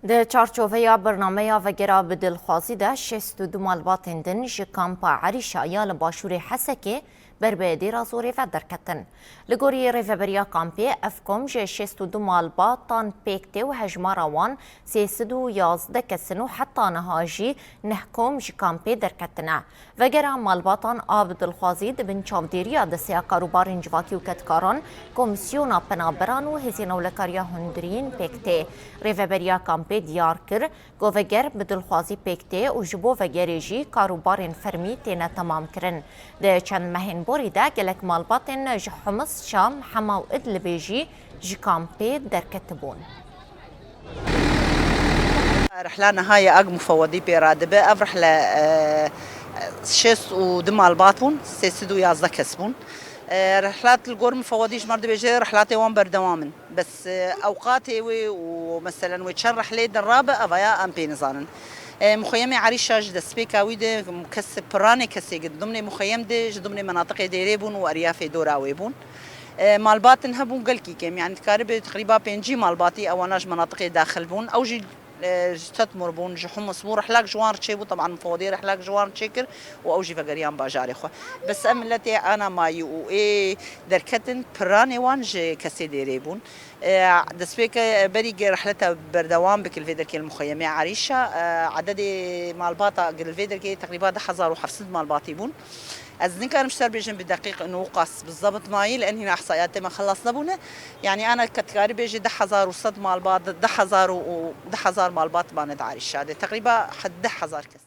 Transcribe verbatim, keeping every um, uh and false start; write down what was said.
Di çarçoveya bernameya vegera bi dilxwazî de şêst û du malbatên din ji kampa Erîşa ya li başûrê Hesekê ber bi dêra zorê ve derketin. Li gorî rêveberiya kampê, ev kom ji şêst û du malbatan pêk tê û hejmara wan sê sed û yazdeh kes in û heta niha jî neh kom ji kampê derketine. Vegera malbatan a bi dilxwazî di bin çavdêriya Desteya Karûbarên Civakî û Kedkaran, Komîsyona Penaberan û Hêzên Ewlekariya Hundirîn pêk tê. Rêveberiya kampê diyar kir ku veger bi dilxwazî pêk tê û ji bo vegerê jî karûbarên fermî têne temamkirin. Di çend mehên borî de gelek malbatên ji Humis, Şam, Hema û Idlibê jî ji kampê derketibûn. Rihla niha ye ag mufewedî pê radibe. Ev rihle, e, şêst û du malbat bûn, sê sed û yazdeh kes bûn. E, rihlat li gor mufewedî ji me re dibêje rihlatê wan berdewam in. Bes, e, ewqatê wê û meselen wê çend rihlê din rabe, evaya em pê nizanin. E, muxeyemê Erîşa ji destpêka wî de kes, piranê kesê di dimnê muxeyem de ji dimnê menatiqê dêrê bûn û eryafê dora wê bûn. E, malbatin hebûn gelkî kêm, yanî dikaribe teqrîba pêncî malbatî ewana ji menatiqê daxil bûn. Ew jî, e, ji Tetmur bûn, ji Humus bûn. Rihlak ji wan re çêbû, teban mufewedî rihlak ji wan re çêkir û ew jî vegeriyan bajarê xwe. Bes ev miletê ana mayî û ê derketin, piranê wan ji kesê dêrê bûn. E, destpêke berî ge rihleta berdewam bike li vê derkê li muxeyemê Erîşa, e, ededê malbata ge li vê derkê teqrîba deh hezar û heft sed malbatî bûn. Ez nikarim ji te re bêjim bi deqîq û qas bi zebt mayî, li en hîna ihsaiyatê me xelas nebûne. Yanî ana ke dikarî bêjî deh hezar û sed malbat, deh hezar û, û deh hezar malbat mane di Erîşa de. Teqrîba deh hezar kes.